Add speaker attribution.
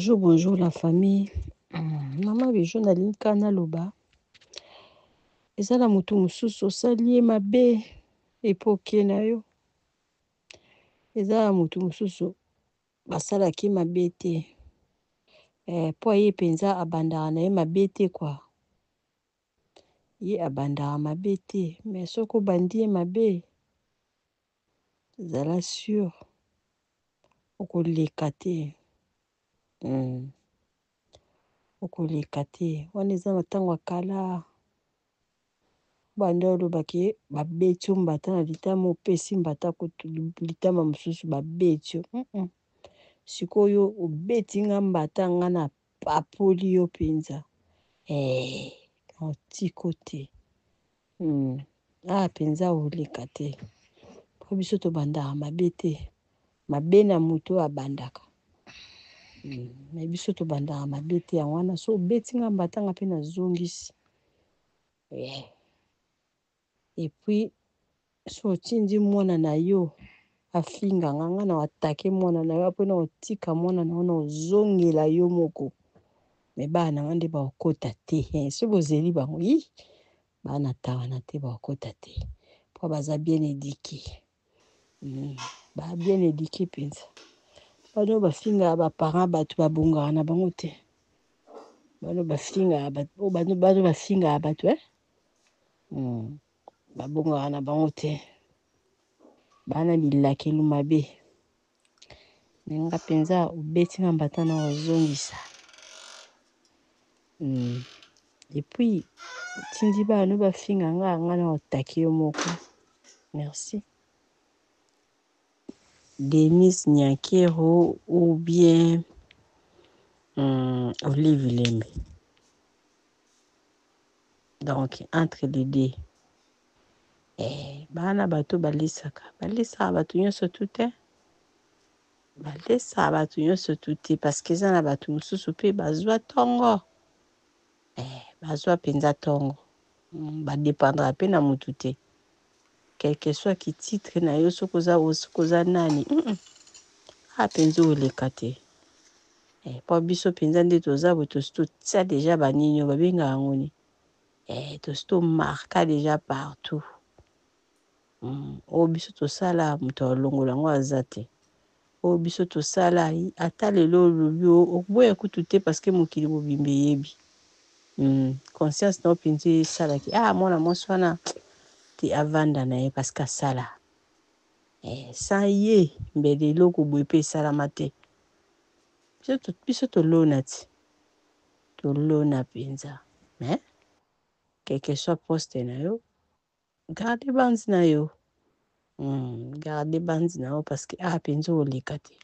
Speaker 1: Bonjour, bonjour la famille. Maman Bijou nalingi kaka naloba eza na motu mosusu osali ye mabe epoke na yo. Eza na motu mosusu basalaki ye mabe te po ye mpenza abandaka na ye mabe te kua. Ye abandaka mabe te mais soki obandi ye mabe zala sur okoleka te. Okoleka te wana eza na ntango ya kala banda olobaki babeti yo mbata na litama opesi mbata kutu litama mosusu babeti yo. Sikoyo obeti nga mbata nga na papoli yo mpenza otiko te. Awa mpenza oleka te po biso tobandaka mabe te mabe na moto oyo abandaka. Mais biso tobandaka mabe te yango wana so obeti nga mbata nga mpe nazongisi. Et puis so otindi mwana na yo afinga nga nga na atake mwana na yo mpo na otika mwana na yo na ozongela yo moko me bana na nga nde bakokota te. So bozeli bango yi bana ta wana te bakokota te mpo baza bien éduqué. Ba bien éduqué mpenza. Bano oyo bafingaka baparent bato babongaka na bango te. Bano bafingaka bato bano bafingaka bato babongaka na bango te. Bana bilakeli mabe. Me nga mpenza obeti nga mbata na ozongisa. Et puis otindi bana bafinga nga nga na otaki yo moko. Merci. Denise Nyakeru ou bien Olive Lembe. Donc entre les deux. Bana bato balisaka balisaka bato nyonso tu te balesaka bato nyonso tu te parce que eza na bato mosusu mpe bazwa ntongo bazwa mpenza ntongo badépendra mpe na motu te quelque soit ki titre na yo soki oza nani a mpenza oleka te mpo biso mpenza nde toza boye tosi totia déjà banini oyo babengaka yango nini tosi tomarka déjà partout. Oyo biso tosala moto alongola yango aza te. Oyo biso tosala ata lelo olobi okoboya kutu te parce que mokili mobimba eyebi. Conscience na yo mpenza esalaki mwana mwasi wana te avanda na ye parce que asala sans ye mbele eloko boye mpe esalama te. Biso tolona ti tolona mpenza mais quelque soit poste na yo garde banzi na yo. Garde banzi na yo parce que mpenza oleka te.